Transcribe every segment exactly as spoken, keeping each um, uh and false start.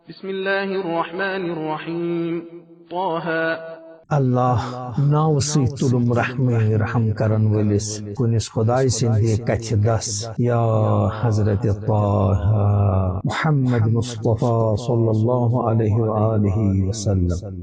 بسم الله الرحمن الرحيم. طه. اللہ ناو سۭتۍ تُلُم رحمٕے رحم کرن وٲلِس کُنِس خۄداے سٕنٛدِ کتھِ دس یا حضرت طه محمد مصطفیٰ صلی اللہ علیہ وآلہ وسلم۔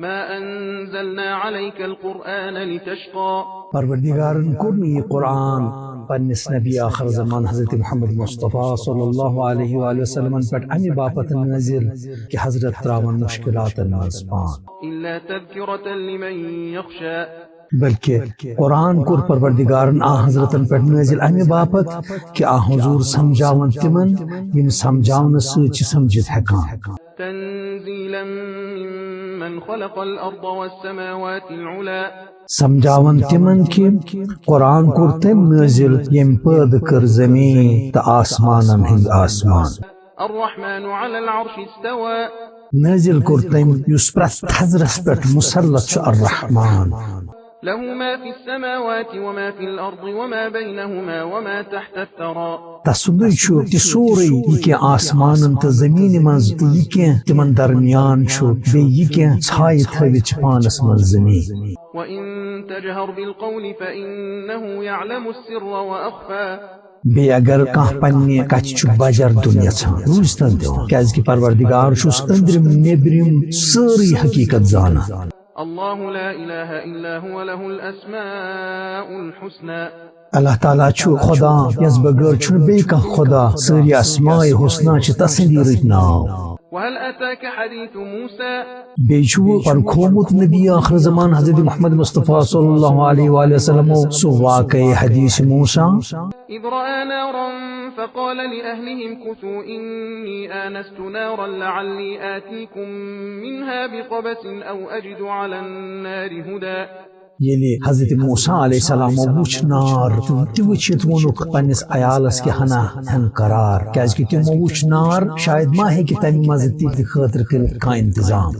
ما أنزلنا عليك القرآن لتشقى. پروردگارن کوٚر نہٕ یہِ قرآن پننِس نبی آخر زمان حضرت محمد مصطفیٰ صلی اللہ علیہ وآلہ وسلمن پٮ۪ٹھ امہِ باپتھ نٲزِل کہِ حضرت تراون مشکلاتن منٛز پان۔ إلا تذكرة لمن يخشى. بلکہ قرآن کوٚر پروردگارن آ حضرتن پٮ۪ٹھ نٲزِل امہِ باپتھ کہِ آ حضور سمجھاون تِمن یِم سمجھاونہٕ سۭتۍ چھِ سمجھِتھ ہٮ۪کان۔ تنزيلا ممن خلق الأرض والسماوات العلى. سمجھاون تِمن کہِ قرآن کوٚر تٔمۍ نٲزِل ییٚمۍ پٲدٕ کٔر زمین تہٕ آسمانن ہٕنٛدۍ آسمان۔ الرحمن على العرش استوى. نٲزِل کوٚر تٔمۍ یُس پرٛٮ۪تھ تھزرس پٮ۪ٹھ مسلط چھُ الرحمان۔ له ما في السماوات وما في الأرض وما بينهما وما تحت الثرى. تسُنٛدُے چھُ تہِ سورُے یہِ کینٛہہ آسمانن تہٕ زمینہِ منٛز تہٕ یہِ کینٛہہ تِمن درمیان چھُ بیٚیہِ یہِ کینٛہہ ژھایہِ تھٲوِتھ چھِ پانس منٛز زمین۔ وإن تجهر بالقول فإنه يعلم السر وأخفى. بیٚیہِ اگر کانٛہہ پننہِ کتھِ چھُ بجر دیُن یژھان روٗزتن دِوان کیازِ کہِ پروردگار چھُس أنٛدرِم نیٚبرِم سٲرٕے حقیقت زانان۔ الله لا إله إلا هو له الأسماء الحسنى. اللہ تعالیٰ چھُ خدا یس بغٲر چھُنہٕ بیٚیہِ کانٛہہ خدا، سٲری اسماء حسنیٰ چھِ تسٕنٛدی رٕتۍ ناو۔ وهل أتاك حديث موسى. بیٚیہِ چھُ پرکھومُت نبی آخر زمان حضرت محمد مصطفیٰ صلی اللہ علیہ وآلہ وسلم سُہ واقعہ حدیث موسیٰ۔ إذ رأى نارا فقال لأهله امكثوا إني آنست نارا لعلي آتيكم منها بقبس أو أجد على النار هدى. ییٚلہِ حضرت موسیٰ علیہ السلامو وُچھ نار تہٕ تہِ وُچھِتھ ووٚنُکھ پننِس عیالس کہِ ہنا ہن قرار کیازِ کہِ تِمو وُچھ نار شاید ما ہیٚکہِ تمہِ منٛزٕ تہِ تہِ خٲطرٕ کٔرِتھ کانٛہہ انتظام۔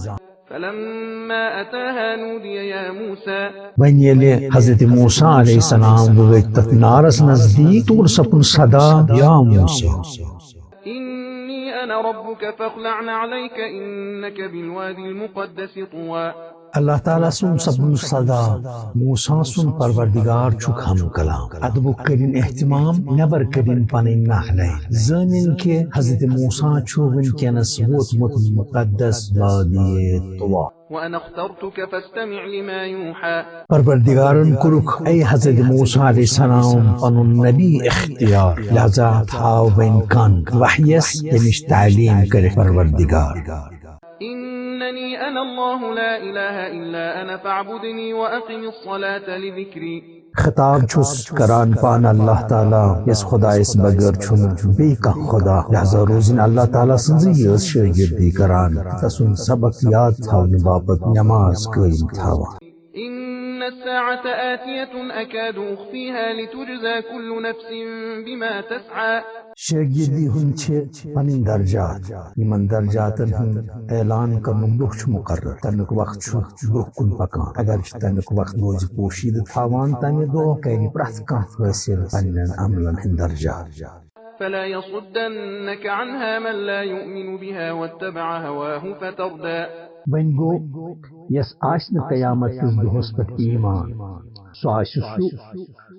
فلما أتاها نودي يا موسى. وۄنۍ ییٚلہِ حضرت موسیٰ علیہ السلام وٲتۍ تتھ نارس نزدیٖک تور سپُن صدا یا موسیٰ۔ إني أنا ربك فاخلع نعليك إنك بالوادي المقدس طوى. اللہ تعالیٰ سُنٛد سپُن صدا موسیٰ سُنٛد پروردگار چھُکھ ہم کلام۔ ادبُک کٔرِن اہتمام، نٮ۪بر کٔرِن پنٕنۍ نعلین۔ زٲنِن کہِ حضرت موسیٰ چھُ وٕنکیٚنس ووتمُت مقدس وادی طویٰ۔ وأنا اخترتك فاستمع لما يوحى. پروردگارن کوٚرُکھ اے حضرت موسیٰ علیہ السلام پنُن نبی اختیار، لہذا تھاو وۄنۍ کن وحیس ییٚمِچ تعلیٖم کٔرِکھ پروردگار۔ إنني أنا الله لا إله إلا أنا فاعبدني وأقم الصلاة لذكري. خطاب چھُس کران پانہٕ اللہ تعالیٰ یس خدایس بغٲر چھُنہٕ بیٚیہِ کانٛہہ خدا، لہذا روزِن اللہ تعالیٰ سٕنٛزٕے یٲژ شٲگِردی کران، تسُنٛد سبق یاد تھاونہٕ باپتھ نماز قٲیِم تھاوان۔ إن الساعة آتية أكاد أخفيها لتجزى كل نفس بما تسعى. شٲگِردی ہُنٛد چھِ پنٕنۍ درجات، یِمن درجاتن ہُنٛد اعلان کرنُک دۄہ چھُ مقرر، تمیُک وقت چھُ برٛونٛہہ کُن پکان۔ اگر چھِ تمیُک وقت روزِ پوشیدٕ تھاوان، تمہِ دۄہ کرِ پرٛٮ۪تھ کانٛہہ حٲصِل پننٮ۪ن عملن ہٕنٛدۍ درجات۔ فلا يصدنك عنها من لا يؤمن بها واتبع هواه فتردى. وۄنۍ گوٚو، یس آسہِ نہٕ قیامت کِس دۄہس پٮ۪ٹھ ایمان، سُہ آسہِ سُہ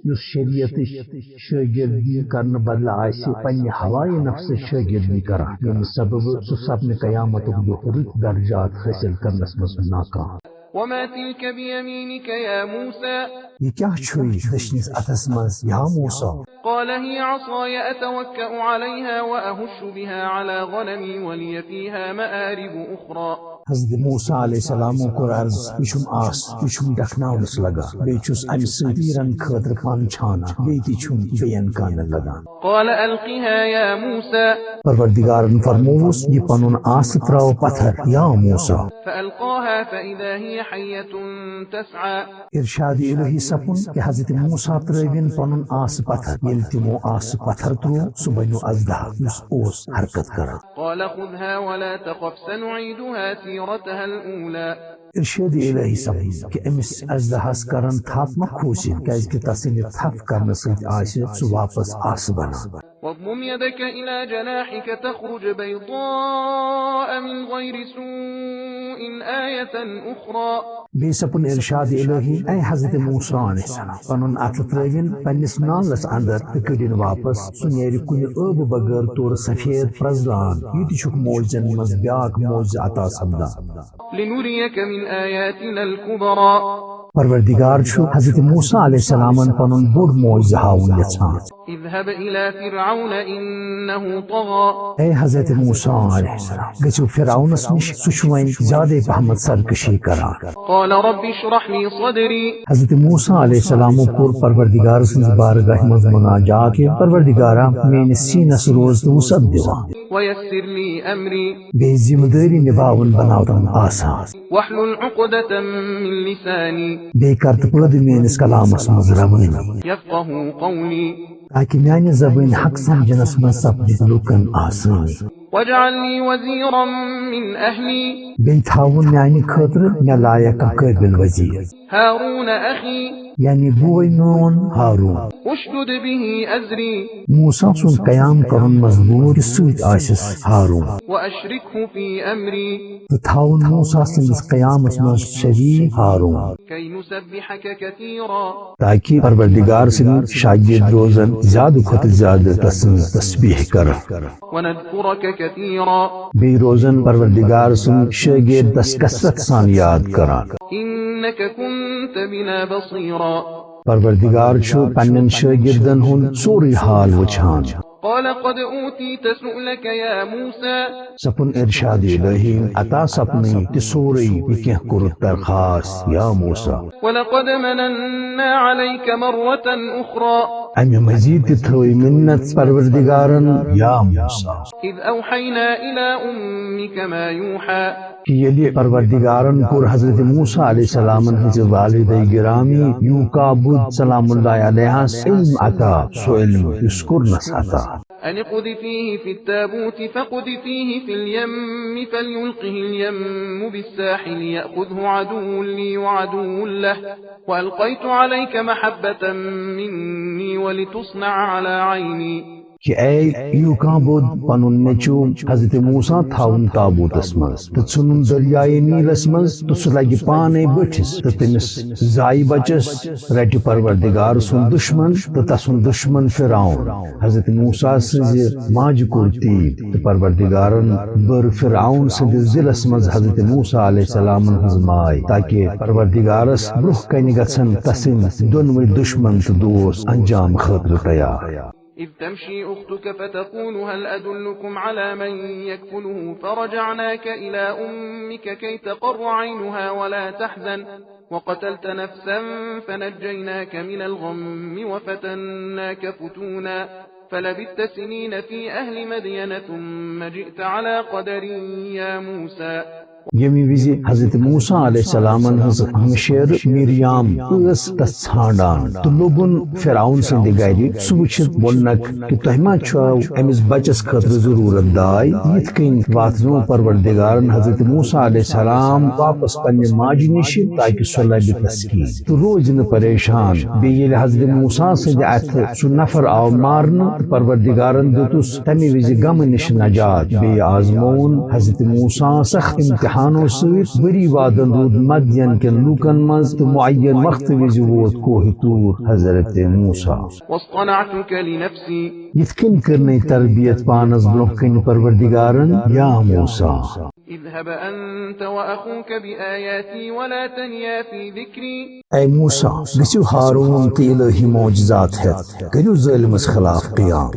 یُس شریعتٕچ شٲگِردی کرنہٕ بدلہٕ آسہِ پننہِ ہوایہِ نفسٕچ شٲگِردی کران، ییٚمہِ سببہٕ سُہ سپنہِ قیامتُک دۄہ رٕتۍ درجات حٲصِل کرنس منٛز ناکام۔ وما تلك بيمينك يا موسى. یہِ کیٛاہ چھُے دٔچھنِس اتھس منٛز یا موسیٰ؟ قال هي عصاي أتوكأ عليها وأهش بها على غنمي ولي فيها مآرب أخرى. حضرت موسیٰ علیہ السلامو کوٚر عرض، یہِ چھُم آس، یہِ چھُم ڈکھناونس لگان، بیٚیہِ چھُس امہِ سۭتۍ تیٖرن خٲطرٕ پن چھانان، بیٚیہِ تہِ چھُم بیٚین کامٮ۪ن لگان۔ قال ألقها يا موسى. پروردگارن فرمووُس، یہِ پنُن آسہٕ ترٛاو پتھر یا موسیٰ۔ فألقاها فإذا هي حية تسعى. ارشاد الہی سپُن کہِ حضرت موسیٰ ترٲوِن پنُن آسہٕ پتھر۔ ییٚلہِ تِمو آسہٕ پتھر ترٛوو، سُہ بنیو ازدہا، یُس اوس حرکت کران۔ قال خذها ولا تخف سنعيدها سيرتها الأولى. ارشاد الہی سپُن کہِ أمِس ازدہاہس کرن تھپھ مہ کھوٗژِن، کیازِ کہِ تسٕنٛدِ تھپھ کرنہٕ سۭتۍ آسہِ سُہ واپس آسہٕ بنان۔ واضمم يدك إلى جناحك تخرج بيضاء غير سوء آية أخرى. بیٚیہِ سپُن ارشاد الہی، اے حضرت موسیٰ علیہ السلام، پنُن اتھٕ ترٲوِن پننِس نالس اندر تہٕ کٔڑِن واپس۔ سُہ نیرِ کُنہِ ٲبہٕ بغٲر تورٕ سفید پرزلان۔ یہِ تہِ چھُکھ معجزن منٛز بیاکھ معجزٕ عطا سپدان۔ لنريك من آياتنا الكبرى. پروردگار چھُ حضرت موسیٰ علیہ السلامن پنُن بوٚڑ معجزٕ ہاوُن یژھان۔ اذهب إلى فرعون إنه طغى. اے حضرت موسیٰ علیہ السلام، گٔژھِو فرعونس نِش، سُہ چھُ وۄنۍ زیادے پہمتھ سرکشی کران۔ قال رب اشرح لي صدري. حضرت موسیٰ علیہ السلامو کوٚر پروردگار سٕنٛز بارگاہہِ منٛز مناجات کہِ پروردگارا، میٲنِس سیٖنس روز تہٕ وُسعت دِوان۔ ويسر لي أمري. بیٚیہِ ذمہٕ دٲری نِباوُن بناوتن آسان۔ واحلل عقدة من لساني. بیٚیہِ کر تہٕ پٲدٕ میٲنِس کلامس منٛز روٲنی، يفقهوا قولي. تاکہِ میانہِ زبٲنۍ حق سمجھنس منٛز سپدِ لوٗکن آسٲنی۔ واجعل لي وزيرا من أهلي. بیٚیہِ تھاوُن میانہِ خٲطرٕ مےٚ لایق کانٛہہ قٲبِل وزیٖر، هارون أخي. یعنی بوے میون ہارون۔ اشدد به أزري. موسیٰ سُنٛد قیام کرُن مضبوٗط، تہٕ سۭتۍ آسٮ۪س ہارون۔ وأشركه في أمري. تہٕ تھاوُن موسیٰ سٕنٛدِس قیامس منٛز شریٖک ہارون۔ كي نسبحك كثيرا. تاکہِ پروردگار سٕنٛدۍ شاگرد روزن زیادٕ کھۄتہٕ زیادٕ تسٕنٛز تسبیح کران۔ ونذكرك كثيرا. بیٚیہِ روزن پروردگار سٕنٛدۍ شٲگرد تس کثرت سان یاد کران۔ إنك كنت بنا بصيرا. پروردگار چھُ پننٮ۪ن شٲگردن ہُنٛد سورُے حال وٕچھان۔ قال قد أوتيت سؤلك يا موسى. سپُن ارشاد الہی، عطا سپنٕے تہِ سورُے یہِ کینٛہہ کوٚرُتھ درخاست یا موسیٰ۔ ولقد مننا عليك مرة أخرى. امہِ مزید تہِ تھٲوۍ منت پروردگارن یا موسیٰ۔ إذ أوحينا إلى أمك ما يوحى. کہِ ییٚلہِ پروردگارن کوٚر حضرت موسیٰ علیہ السلامن ہٕنٛزِ والدہ گرامی یوکابد سلام اللہ علیہس علم عطا، سُہ علم یُس کوٚرنس عطا۔ أن اقذفيه في التابوت فاقذفيه في اليم فليلقه اليم بالساحل يأخذه عدو لي وعدو له وألقيت عليك محبة مني ولتصنع على عيني. کہِ اے یوکابد، پنُن نیٚچو حضرت موسیٰ تھاوُن تابوتس منٛز تہٕ ژھُنُن دریائے نیلس منٛز، تہٕ سُہ لگہِ پانے بٔٹھِس تہٕ تٔمِس زایہِ بچس، رٹہِ پروردگار سُنٛد دشمن تہٕ تسُنٛد دشمن فرعون۔ حضرت موسیٰ سٕنٛزِ ماجہِ کوٚر تی، تہٕ پروردگارن بٔر فرعون سٕنٛدِس دِلس منٛز حضرت موسیٰ علیہ السلامن ہٕنٛز ماے، تاکہِ پروردگارس برٛونٛہہ کنہِ گژھن تسٕنٛدۍ دۄنوے دشمن تہٕ دوست انجام خٲطرٕ تیار۔ إذ تمشي أختك فتقول هل أدلكم على من يكفله فرجعناك إلى أمك كي تقر عينها ولا تحزن وقتلت نفسا فنجيناك من الغم وفتناك فتونا فلبثت سنين في أهل مدين ثم جئت على قدر يا موسى. ییٚمہِ وِزِ حضرت موسیٰ علیہ السلامن ہٕنٛز ہمشیرٕ مِریام ٲس تس ژھانٛڈان تہٕ لوٚبُن فرعون سٕنٛدِ گرِ، سُہ وٕچھِتھ ووٚننکھ کہِ تۄہہِ ما چھو أمِس بچس خٲطرٕ ضروٗرت داے؟ یِتھ کٔنۍ واتنوو پروردگارن حضرت موسیٰ علیہ السلام واپس پننہِ ماجہِ نِش تاکہِ سۄ لبہِ تسکیٖن تہٕ روزِ نہٕ پریشان۔ بیٚیہِ ییٚلہِ حضرت موسیٰ سٕنٛدِ اتھٕ سُہ نفر آو مارنہٕ تہٕ پروردگارن دیُتُس تمہِ وِزِ غمہٕ نِش نجات۔ بیٚیہِ آزمووُن حضرت موسیٰ سخت امتحانو سۭتۍ۔ ؤری وادن روٗد مدین کٮ۪ن لوٗکن منٛز تہٕ معین وقتہٕ وِزِ ووت کوہ طور حضرت موسیٰ۔ واصطنعتك لنفسي. یِتھ کٔنۍ کٔرنَے تربیت پانس برٛونٛہہ کنہِ پروردگارن یا موسیٰ۔ اذهب أنت وأخوك بآياتي ولا تنيا في ذكري. اے موسیٰ، گٔژھِو ہارون تہٕ الہی معجزات ہٮ۪تھ، کٔرِو ظٲلمس خلاف قیام،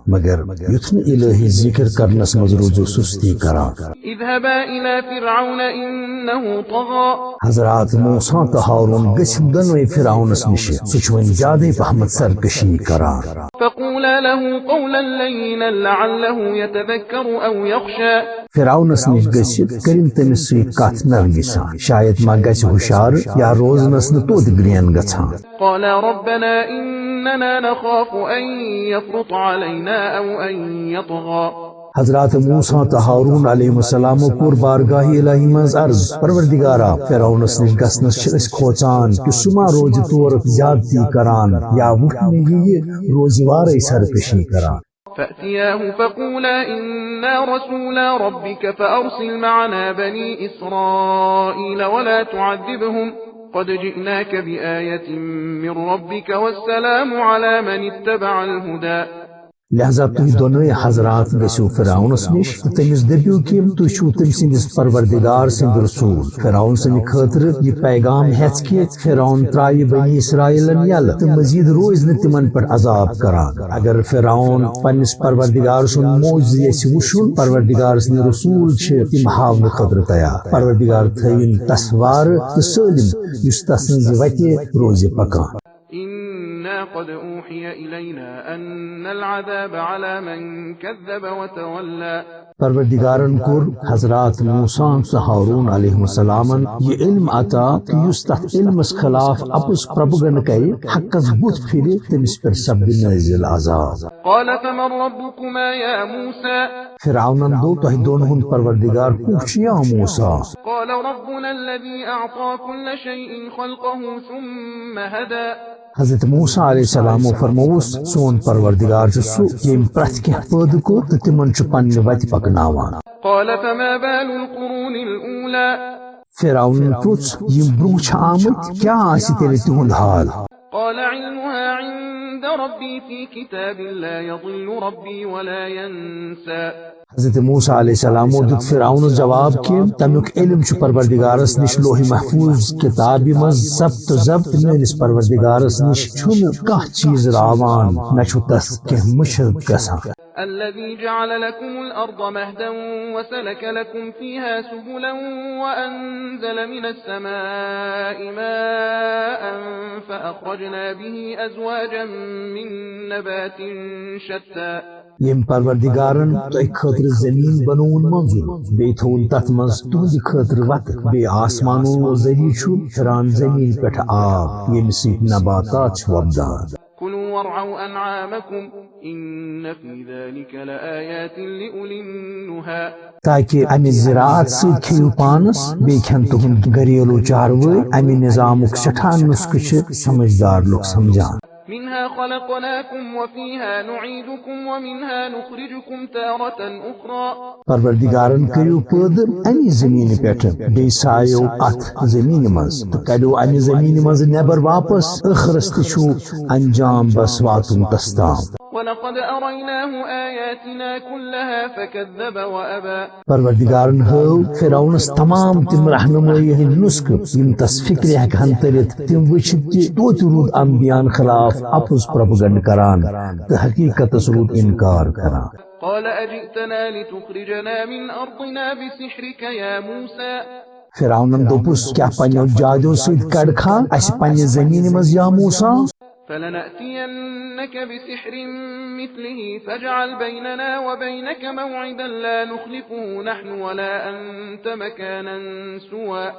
مگر یُتھ نہٕ الہی ذکر کرنس منٛز روٗزِو سُستی کران۔ اذهبا إلى فرعون إنه طغى. حضرات موسیٰ تہٕ ہارون گٔژھِو دۄنوَے فرعونس نِش، سُہ چھُ وۄنۍ زیادَے پہمتھ سرکشی کران۔ فقولا له قولا لينا لعله يتذكر أو يخشى. فرعونس نِش گٔژھِتھ کٔرِن تٔمِس سۭتۍ کتھ نرمی سان، شاید ما گژھِ ہُشار یا روزنس نہٕ توٚت گرین گژھان۔ قالا ربنا إننا نخاف أن يفرط علينا أو أن يطغى. حضرات موسیٰ تہٕ ہارون علیہ السلامو کوٚر بارگاہ الہی منٛز عرض، پروردگارا، فرعونس نِش گژھنس چھِ أسۍ کھوژان کہِ سُہ ما روزِ تورٕ زیادتی کران یا وُٹھنہٕ یِیہِ روزِ وارے سرکشی کران۔ فأتياه فقولا إنا رسولا ربك فأرسل معنا بني إسرائيل ولا تعذبهم قد جئناك بآية من ربك والسلام على من اتبع الهدى. لہذا تُہۍ دۄنوَے حضرات گٔژھِو فرعونس نِش تہٕ تٔمِس دٔپِو کہِ تُہۍ چھِو تٔمۍ سٕنٛدِس پروردگار سٕنٛدۍ رسول۔ فرعون سٕنٛدِ خٲطرٕ یہِ پیغام ہٮ۪تھ کہِ فرعون ترٛاوِ بنی اسرائیلن یلہٕ تہٕ مزید روزِ نہٕ تِمن پٮ۪ٹھ عذاب کران۔ اگر فرعون پننِس پروردگار سُنٛد معجزٕ یژھِ وُچھُن، پروردگار سٕنٛدۍ رسول چھِ تِم ہاونہٕ خٲطرٕ تیار۔ پروردگار تھٲوِن تس وارٕ تہٕ سٲلِم یُس تسٕنٛزِ وتہِ روزِ پکان۔ إنا قد أوحي إلينا أن العذاب على من كذب وتولى. پروردگارن کوٚر حضرات موسیٰ تہٕ ہارون علیہ السلامن یہِ علم عطا تہٕ یُس تتھ علمس خلاف اپُز پروپیگنڈ کرِ، حقس بُتھ پھرِ، تٔمِس پٮ۪ٹھ سپدِ نٲزِل عذاب۔ قال فمن ربكما يا موسى؟ فرعونن دوٚپ، تۄہہِ دۄن ہُنٛد پروردگار کُس چھُ یا موسیٰ؟ قال ربنا الذي أعطى كل شيء خلقه ثم هدى. حضرت موسیٰ علیہ السلامو فرمووُس، سون پروردگار چھُ سُہ ییٚمۍ پرٛٮ۪تھ کینٛہہ پٲدٕ کوٚر تہٕ تِمن چھُ پننہِ وتہِ پکناوان۔ قال فما بال القرون الأولى؟ فرعونن پرُژھ، یِم برونٛہہ چھِ آمٕتۍ، کیٛاہ آسہِ تیٚلہِ تِہُنٛد حال؟ قال علمها عند ربي في كتاب لا يضل ربي ولا ينسى. حضرت موسیٰ علیہ السلامو دیُت فرعونس جواب کہِ تمیُک علم چھُ پروردگارس نِش لوح محفوظ کتابہِ منٛز ضبط و ضبط، میٲنِس پروردگارس نِش چھُنہٕ کانٛہہ چیٖز راوان، نہ چھُ تس کینٛہہ مٔشِتھ گژھان۔ الذي جعل لكم الأرض مهدا وسلك لكم فيها سبلا وأنزل من السماء ماء فأخرجنا به أزواجا من نبات شتى. ییٚمۍ پروردگارن تۄہہِ خٲطرٕ زٔمیٖن بنووُن منظوٗر، بیٚیہِ تھوٚوُن تتھ منٛز تُہنٛدِ خٲطرٕ وتہٕ، بیٚیہِ آسمانو ذٔریعہٕ چھُ پھران زٔمیٖن پٮ۪ٹھ آب، ییٚمہِ سۭتۍ نباتات چھِ وۄپدان۔ كلوا وارعوا أنعامكم إن في ذلك لآيات لأولي النهى. تاکہِ امہِ زراعت سۭتۍ کھیٚیِو پانس، بیٚیہِ کھٮ۪ن تُہنٛد گریلو چاروٲے۔ امہِ نظامُک سٮ۪ٹھاہ نُسخہٕ چھِ سمجھدار لُکھ سمجھان۔ منها خلقناكم وفيها نعيدكم ومنها نخرجكم تارة أخرى. پروردگارن کٔرِو پٲدٕ اَمی زٔمیٖنہِ پٮ۪ٹھ، بیٚیہِ سایو اَتھ زٔمیٖنہِ منٛز تہٕ کڑِو اَمہِ زٔمیٖنہِ منٛز نٮ۪بر واپس۔ ٲخرس تہِ چھُو انجام بس واتُن تس تام۔ ولقد أريناه آياتنا كلها فكذب وأبى. پروردگارن ہٲو فرعونس تمام تِم رہنمٲیی ہٕنٛدۍ نُسخہٕ یِم تس فکرِ ہٮ۪کہٕ ہن تٔرِتھ۔ تِم وٕچھِتھ تہِ توتہِ روٗد انبیاہن خلاف اپُز پروپیگنڈ کران تہٕ حقیقتس روٗد انکار کران۔ قال أجئتنا لتخرجنا من أرضنا بسحرك يا موسى؟ فرعونن دوٚپُس، کیٛاہ پننیو جادیو سۭتۍ کڑکھا اسہِ پننہِ زٔمیٖنہِ منٛز یا موسیٰ؟ فلنأتينك بسحر مثله فاجعل بيننا وبينك موعدا لا نخلفه نحن ولا أنت مكانا سوى.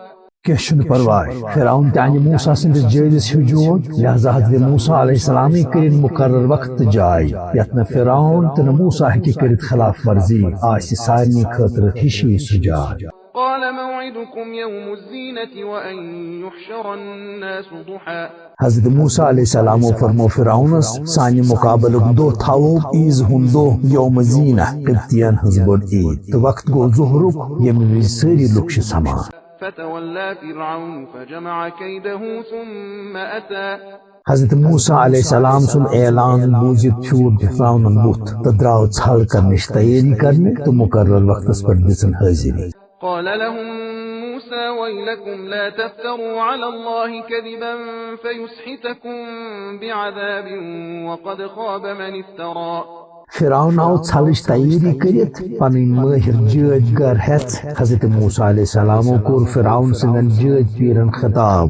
کینٛہہ چھُنہٕ پرواے، فرعون تہِ انہِ موسیٰ سٕنٛدِس جٲدِس ہیوٗ جوک، لہذا حضرت موسیٰ علیہ السلامٕے کٔرِن مقرر وقت تہٕ جاے، یتھ نہٕ فرعون تہٕ نہٕ موسیٰ ہیٚکہِ کٔرِتھ خلاف ورزی، آسہِ سارنٕے خٲطرٕ ہِشی سُہ جاے۔ قال موعدكم يوم الزينة وأن يحشر الناس ضحى۔ حضرت موسیٰ علیہ السلامو فرمو فرعونس، سانہِ مقابلُک دۄہ تھاوو عیٖز ہُنٛد دۄہ یوم زینہ، قبطین ہٕنٛز بٔڑ عیٖد، تہٕ وقت گوٚو ظہرُک، ییٚمہِ وِزِ سٲری لُکھ چھِ سمان۔ فتولى فرعون فجمع كيده ثم أتى۔ حضرت موسیٰ علیہ السلام سُنٛد اعلان بوٗزِتھ پھیوٗر فرعونن بُتھ تہٕ درٛاو ژھل کرنٕچ تیٲری کرنہِ تہٕ مقرر وقتس پٮ۪ٹھ دِژٕن حٲضری۔ قال لهم موسى ويلكم لا تفتروا على الله كذبا فيسحتكم بعذاب وقد خاب من افترى۔ فرعون آو ژھلٕچ تیٲری کٔرِتھ، پنٕنۍ مٲہِر جٲدۍ گر ہٮ۪تھ۔ حضرت موسیٰ علیہ السلامو کوٚر فرعون سٕنٛدٮ۪ن جٲدۍ پیٖرن خطاب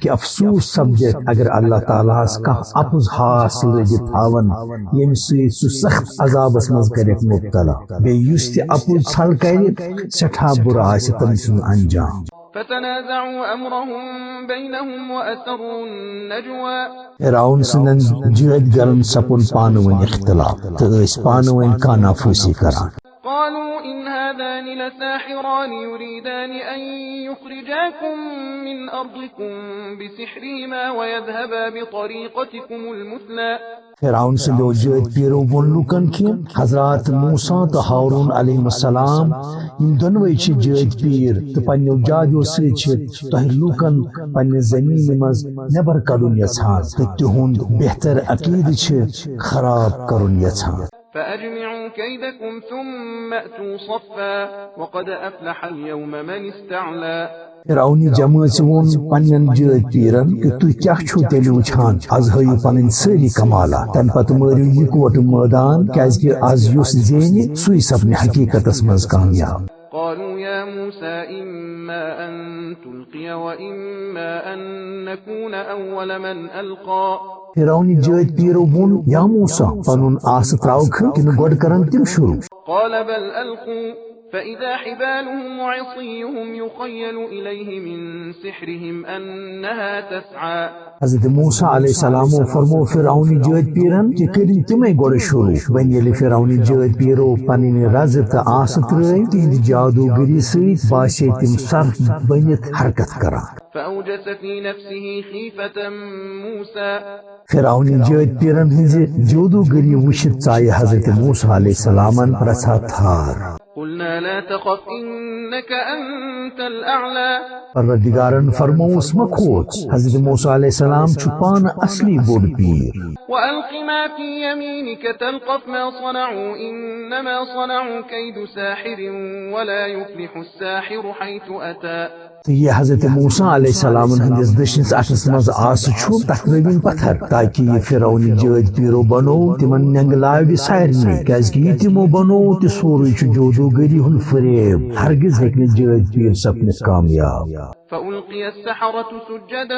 کہِ افسوس سپدِ اگر اللہ تعالیٰ ہس کانٛہہ اپُز ہاس لٲگِتھ تھاون، ییٚمہِ سۭتۍ سُہ سخت عذابس منٛز کرٮ۪کھ مبتلا۔ بیٚیہِ یُس تہِ اپُز ژھل کرِ، سٮ۪ٹھاہ بُرٕ آسہِ تٔمۍ سُنٛد انجام۔ فتنازعوا أمرهم بينهم وأسروا النجوى۔ فرعون سٕنٛدٮ۪ن جٲدۍ گرن سپُن پانہٕ ؤنۍ اختلاف تہٕ ٲسۍ پانہٕ ؤنۍ کانہ پھوٗسی کران۔ قالوا إن هذان لساحران يريدان أن يخرجاكم من أرضكم بسحرهما ويذهبا بطريقتكم المثلى۔ فرعون سٕنٛدیو جٲدۍ پیٖرو ووٚن لوٗکن کہِ حضرات موسیٰ تہٕ ہارون علیہ السلام، یِم دۄنوَے چھِ جٲدۍ پیٖر تہٕ پننیو جادوو سۭتۍ چھِ تۄہہِ لوٗکن پننہِ زمینہِ منٛز نٮ۪بر کڑُن یژھان تہٕ تِہُنٛد بہتر عقیدٕ چھِ خراب کرُن یژھان۔ فأجمعوا كيدكم ثم أتوا صفا وقد أفلح اليوم من استعلى۔ فرعونی جمٲژ ووٚن پننٮ۪ن جٲدۍ پیٖرن کہِ تُہۍ کیٛاہ چھِو تیٚلہِ وٕچھان؟ از ہٲیِو پنٕنۍ سٲری کمالات۔ تمہِ پتہٕ مٲرِو یِکوٹہٕ مٲدان، کیٛازِ کہِ از یُس زینہِ، سُے سپنہِ حقیٖقتس منٛز کامیاب۔ قالوا يا موسى إما أن تلقي وإما أن نكون أول من ألقى۔ فرعونی جٲدۍ پیٖرو ووٚن، یا موسیٰ، پنُن آسہٕ ترٛاوکھٕ کِنہٕ گۄڈٕ کرن تِم شروع؟ قال بل ألقوا فإذا حبالهم وعصيهم يخيل إليه من سحرهم أنها تسعى۔ حضرت موسیٰ علیہ السلامو فرمو فرعونی جٲدۍ پیٖرن کہِ کٔرِن تِمے گۄڈٕ شروع۔ وۄنۍ ییٚلہِ فرعونی جٲدۍ پیٖرو پنٕنۍ رزٕ تہٕ آسہٕ ترٛٲے، تِہنٛدِ جادوگٔری سۭتۍ باسے تِم سر بٔنِتھ حرکت کران۔ فأوجس في نفسه خيفة موسى۔ فرعونی جٲدۍ پیٖرن ہٕنٛزِ جادوگٔری وٕچھِتھ ژایہِ حضرت موسیٰ علیہ السلامن رژھا تھار۔ قلنا لا تخف إنك أنت الأعلى۔ پروردگارن فرمووُس، مہ کھوژ، حضرت موسیٰ علیہ السلام چھُ پانہٕ اصلی بوٚڑ پیٖر۔ وألق ما في يمينك تلقف ما صنعوا إنما صنعوا كيد ساحر ولا يفلح الساحر حيث أتى۔ تہٕ یہِ حضرت موسیٰ علیہ السلامن ہٕنٛدِس دٔچھنِس اَتھس منٛز آسہٕ چھُ، تتھ ترٲوِن پتھر، تاکہِ یہِ فرعونی جٲدۍ پیٖرو بنوو تِمن نٮ۪نٛگہٕ لاوِ سارنٕے، کیٛازِ کہِ یہِ تِمو بنوو، تہِ سورُے چھُ جادوگٔری ہُنٛد فریب، ہرگز ہیٚکہِ نہٕ جٲدۍ پیٖر سپنِتھ کامیاب۔ فألقي السحرة سجدا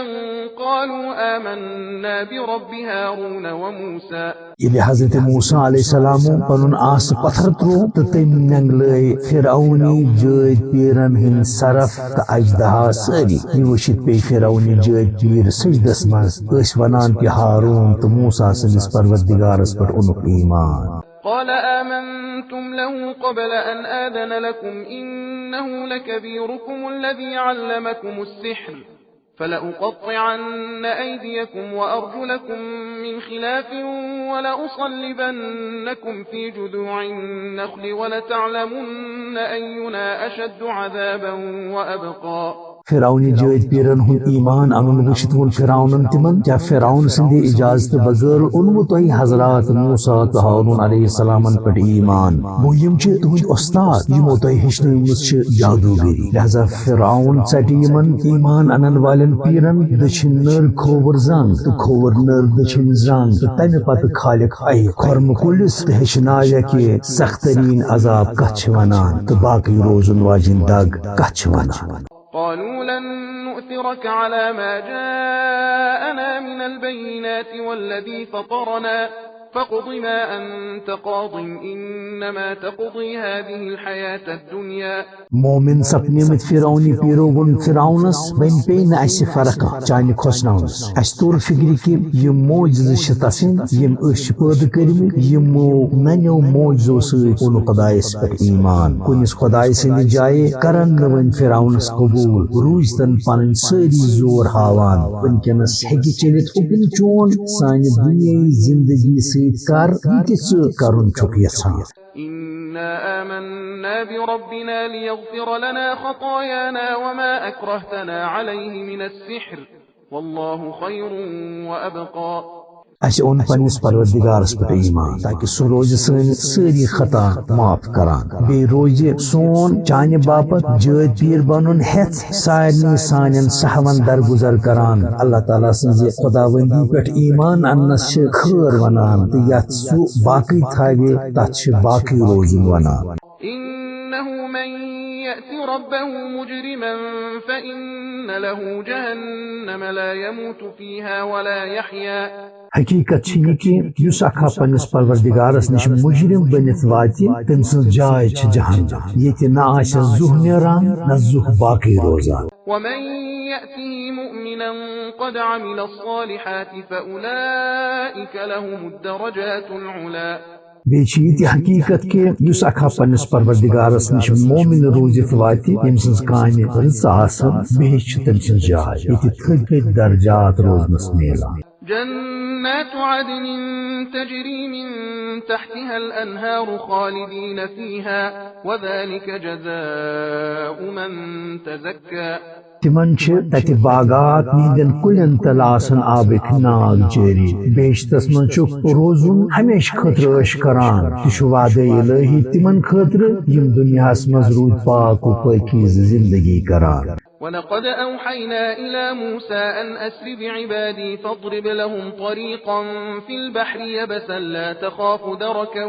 قالوا آمنا برب هارون وموسى۔ ییٚلہِ حضرت موسیٰ علیہ السلامو پنُن آسہٕ پتھر تروو تہٕ تٔمۍ نٮ۪نٛگلٲے فرعونی جٲدۍ پیٖرن ہٕنٛدۍ سرف تہٕ اژدہا سٲری۔ یہِ وٕچھِتھ پیٚیہِ فرعونی جٲدۍ پیٖر سجدس منٛز۔ ٲسۍ ونان کہِ ہارون تہٕ موسیٰ سٕنٛدِس پروردگارس پٮ۪ٹھ اوٚنُکھ ایمان۔ قال آمنتم له قبل أن آذن لكم إنه لكبيركم الذي علمكم السحر فلأقطعن أيديكم وأرجلكم من خلاف ولأصلبنكم في جذوع النخل ولتعلمن أينا أشد عذابا وأبقى۔ فرعونی جٲدۍ پیٖرن ہُنٛد ایمان انُن وٕچھِتھ ووٚن فرعونن تِمن، کیٛاہ فرعون سٕنٛدِ اجازتہٕ بغٲر اوٚنوٕ تۄہہِ حضرات موسیٰ تہٕ ہارون علیہ السلامن پٮ۪ٹھ ایمان؟ گوٚو یِم چھِ تُہٕنٛدۍ وۄستاد، یِمو تۄہہِ ہیٚچھنٲومٕژ چھِ جادوگٔری۔ لہذا فرعون ژٹہِ یِمن ایمان انن والٮ۪ن پیٖرن دٔچھِنۍ نٔر کھووُر زنٛگ تہٕ کھووُر نٔر دٔچھِنۍ زنٛگ تہٕ تمہِ پتہٕ کھالٮ۪کھ اَیہِ کھۄرمہٕ کُلِس تہٕ ہیٚچھناوٮ۪کھ یہِ سخت تریٖن عذاب کتھ چھِ ونان تہٕ باقٕے روزُن واجٮ۪ن دگ کتھ چھِ ونان۔ قالوا لن نؤثرك على ما جاءنا من البينات والذي فطرنا فاقض ما أنت قاض إنما تقضي هذه الحياة الدنيا۔ مومن سپنیمٕتۍ فرعونی پیٖرو ووٚن فرعونس، وۄنۍ پیٚیہِ نہٕ اَسہِ فرق چانہِ کھوژناونس۔ اَسہِ توٚر فِکرِ کہِ یِم معجزٕ چھِ تسٕنٛدۍ، یِم أسۍ چھِ پٲدٕ کٔرمٕتۍ، یِمو ننیو معجزو سۭتۍ اوٚن خۄدایس پٮ۪ٹھ ایمان۔ کُنِس خۄدایہِ سٕنٛدِ جایہِ کرن نہٕ وۄنۍ فرعونس قبوٗل، روٗزتن پنٕنۍ سٲری زور ہاوان۔ وٕنکیٚنس ہیٚکہِ چٔلِتھ حُکُم چون سانہِ دُنیٲیی زندگی سۭتۍ، کر یہِ تہِ ژٕ کرُن چھُکھ یژھان۔ إنا آمنا بربنا ليغفر لنا خطايانا وما أكرهتنا عليه من السحر والله خير وأبقى۔ اَسہِ اوٚن پننِس پروردگارس پٮ۪ٹھ ایمان، تاکہِ سُہ روزِ سٲنۍ سٲری خطا معاف کران۔ بیٚیہِ روزِ سون چانہِ باپتھ جٲدۍ پیٖر بنُن ہٮ۪تھ سارنٕے سانٮ۪ن سہون درگُزر کران۔ اللہ تعالیٰ سٕنٛزِ خداوندی پٮ۪ٹھ ایمان اننس چھِ خٲر ونان، تہٕ یتھ سُہ باقٕے تھاوِ، تتھ چھِ باقٕے روزُن ونان۔ إنه من يأت ربه مجرما فإن له جهنم لا يموت فيها ولا يحيا۔ حقیقت چھِ یہِ کہِ یُس اکھا پننِس پروردگارس نِش مجرم بٔنِتھ واتہِ، تٔمۍ سٕنٛز جاے چھِ جہنم، ییٚتہِ نہ آسٮ۪س زُہ نیران، نہ زُہ باقٕے روزان۔ ومن يأته مؤمنا قد عمل الصالحات فأولئك لهم الدرجات العلى۔ بیٚیہِ چھِ یہِ تہِ حقیقت کہِ یُس اکھا پننِس پروردگارس نِش مومن روٗزِتھ واتہِ، ییٚمہِ سٕنٛز کامہِ رٕژٕ آسن، بِہِتھ چھِ تٔمۍ سٕنٛز جاے، ییٚتہِ تھٔدۍ تھٔدۍ درجات روزنس میلان۔ جنات جنات عدن تجري من تحتها الأنهار خالدين فيها وذلك جزاء من تزكى. تِمن چھِ تتہِ باغات، یِہنٛدٮ۪ن کُلٮ۪ن تل آسن آبٕکۍ ناگ جٲری۔ بہشتس منٛز چھُ روزُن ہمیشہٕ خٲطرٕ عٲش کران۔ تہِ چھُ وعدے الہی تِمن خٲطرٕ، یِم دُنیاہس منٛز روٗدۍ پاک و پٲکیٖزٕ زندگی کران۔ ولقد أوحينا إلى موسى أن أسر بعبادي فاضرب لهم طريقا في البحر يبسا لا تخاف دركا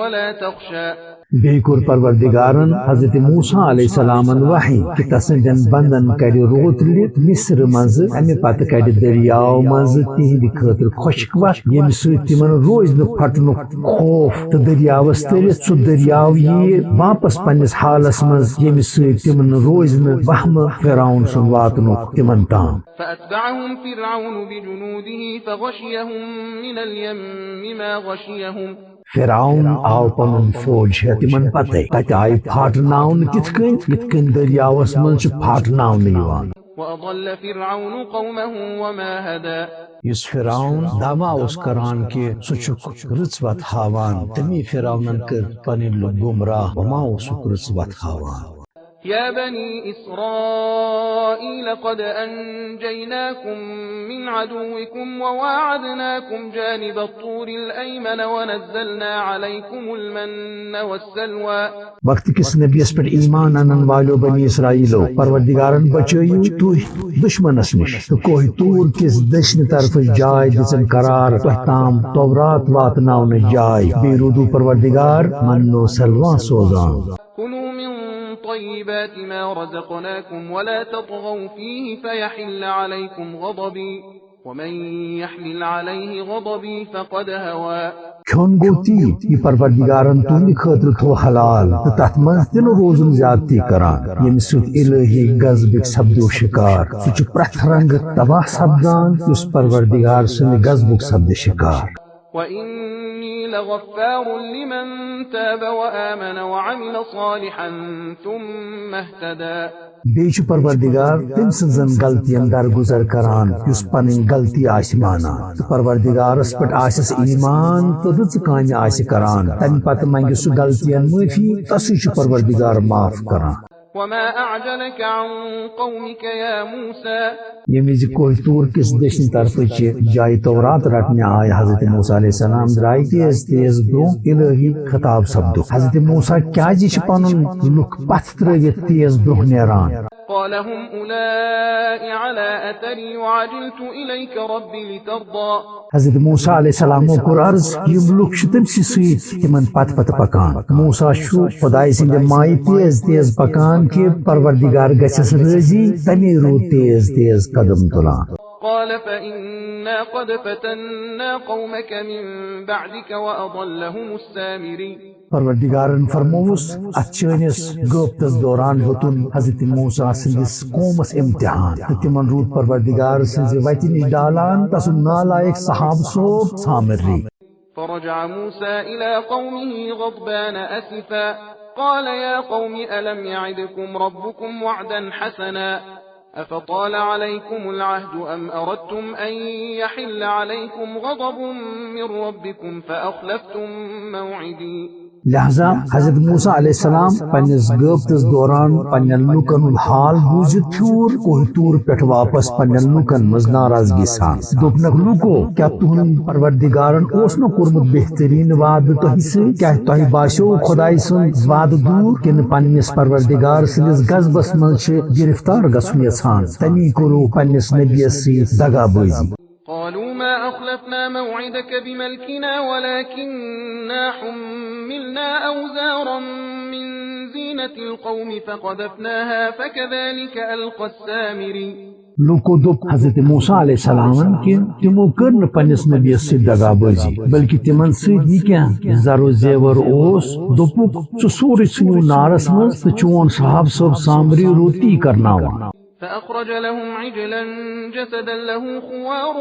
ولا تخشى. بیٚیہِ کوٚر پروردگارن حضرت موسیٰ علیہ السلامن وحی کہِ تسٕنٛدٮ۪ن بندن کرِ روتلہِ مصر منٛزٕ، امہِ پتہٕ کرِ دٔریاو منٛزٕ تِہنٛدِ خٲطرٕ خۄشک وتھ، ییٚمہِ سۭتۍ تِمن روزِ نہٕ پھٹنُک خوف، تہٕ دٔریاوس تٔرِتھ سُہ دٔریاو یِیہِ واپس پننِس حالس منٛز، ییٚمہِ سۭتۍ تِمن روزِ نہٕ وہمہٕ فرعون سُنٛد واتنُک تِمن تام۔ فأتبعهم فرعون بجنوده فغشيهم من اليم ما غشيهم. فرعون آو پنُن فوج ہٮ۪تھ تِمن پتے۔ تتہِ آیہِ پھاٹناونہٕ تِتھ کٔنۍ، یِتھ کٔنۍ دٔریاوس منٛز چھُ پھاٹناونہٕ یِوان۔ وأضل فرعون قومه وما هدى. یُس فرعون دعویٰ اوس کران کہِ سُہ چھُکھ رٕژ وتھ ہاوان، تٔمی فرعونن کٔر پنٕنۍ لُکھ گمراہ، وما اوسُکھ رٕژ وتھ ہاوان۔ يا بني إسرائيل قد أنجيناكم من عدوكم وواعدناكم جانب الطور الأيمن ونزلنا عليكم المن والسلوى. وقت کِس نبیَس پٮ۪ٹھ ایمان انن والیو بنی اسرائیلو، پروردگارن بچٲیِو تُہۍ دشمنس نِش۔ تہٕ کوہ طور کِس دٔچھنہِ طرفٕچ جاے دِژٕن قرار تۄہہِ تام تورات واتناونٕچ جاے۔ بیٚیہِ روٗدوٕ پروردگار من و سلوى سوزان۔ كلوا من طيبات ما رزقناكم ولا تطغوا فيه فيحل عليكم غضبي ومن يحلل عليه غضبي فقد هوى. کھیوٚن گوٚو تی، یہِ پروردگارن تُہنٛدِ خٲطرٕ تھوٚو حلال، تہٕ تتھ منٛز تہِ نہٕ روزُن زیادتی کران، ییٚمہِ سۭتۍ الہی غضبٕکۍ سپدیو شکار۔ سُہ چھُ پرٛٮ۪تھ رنگہٕ تباہ سپدان، یُس پروردگار سٕنٛدِ غضبُک سپدِ شکار۔ وإني لغفار لمن تاب وآمن وعمل صالحا ثم اهتدى. بیٚیہِ چھُ پروردگار تٔمۍ سٕنٛزن غلطین درگُزر کران، یُس پنٕنۍ غلطی آسہِ مانان۔ تہٕ پروردگارس پٮ۪ٹھ آسٮ۪س ایمان تہٕ رٕژٕ کامہِ آسہِ کران، تمہِ پتہٕ منگہِ سُہ غلطین معٲفی، تسٕے چھُ پروردگار معاف کران۔ وما أعجلك عن قومك يا موسى. ییٚمہِ وِزِ کوہ طور کِس دٔچھنہِ طرفٕچہِ جایہِ تورات رٹنہِ آے حضرت موسیٰ علیہ السلام، درٛاے تیز تیز برونٛہہ۔ الہی خطاب سپدُکھ، حضرت موسیٰ کیازِ چھِ پنُن لُکھ پتھ ترٲوِتھ تیز برونٛہہ نیران؟ قال هم أولئك على أثري وعجلت إليك رب لترضى. حضرت موسیٰ علیہ السلامو کوٚر عرض، یِم لُکھ چھِ تٔمسٕے سۭتۍ تِمن پتہٕ پتہٕ پکان۔ موسیٰ چھُ خۄدایہِ سٕنٛدِ مایہِ تیز تیز پکان کہِ پروردگار گژھٮ۪س رٲضی، تمی روٗد تیز تیز قدم تُلان۔ قال فإنا قد فتنا قومك من بعدك وأضلهم السامري. پروردگارن فرمووُس، اتھ چٲنِس غٲبتس دوران ہیوٚتُن حضرت موسیٰ سٕنٛدِس قومس امتحان، تہٕ تِمن روٗد پروردگار سٕنٛزِ وتہِ نِش ڈالان تسُنٛد نالائق صحابہٕ صٲب سامری۔ فرجع موسى إلى قومه غضبان أسفا قال يا قوم ألم يعدكم ربكم وعدا حسنا أفطال عليكم العهد أم أردتم أن يحل عليكم غضب من ربكم فأخلفتم موعدي. لہذا حضرت موسیٰ علیہ السلام پننِس غٲبتس دوران پننٮ۪ن لوٗکن ہُنٛد حال بوٗزِتھ پھیوٗر کوہ طور پٮ۪ٹھ واپس پننٮ۪ن لوٗکن منٛز ناراضگی سان۔ دوٚپنکھ، لوٗکو، کیٛاہ تُہُنٛد پروردگارن اوس نہٕ کوٚرمُت بہتریٖن وعدٕ تۄہہِ سۭتۍ؟ کیٛاہ تۄہہِ باسیوو خۄدایہِ سُنٛد وعدٕ دوٗر، کِنہٕ پننِس پروردگار سٕنٛدِس غضبس منٛز چھِ گرفتار گژھُن یژھان؟ تمی کوٚروٕ پننِس نبیَس سۭتۍ دغا بٲزی۔ قالوا ما أخلفنا موعدك بملكنا ولكنا حملنا أوزارا من زينة القوم فقذفناها فكذلك ألقى السامري. لوٗکو دوٚپ حضرت موسیٰ علیہ السلامن کہِ تِمو کٔر نہٕ پننِس نبیَس سۭتۍ دغا بٲزی، بلکہِ تِمن سۭتۍ یہِ کینٛہہ زر و زیور اوس، دوٚپُکھ، سُہ سورُے ژھٕنِو نارس منٛز تہٕ چون صحابہٕ صٲب سامری روٗد تی کرناوان۔ فأخرج لهم عجلا جسدا له خوار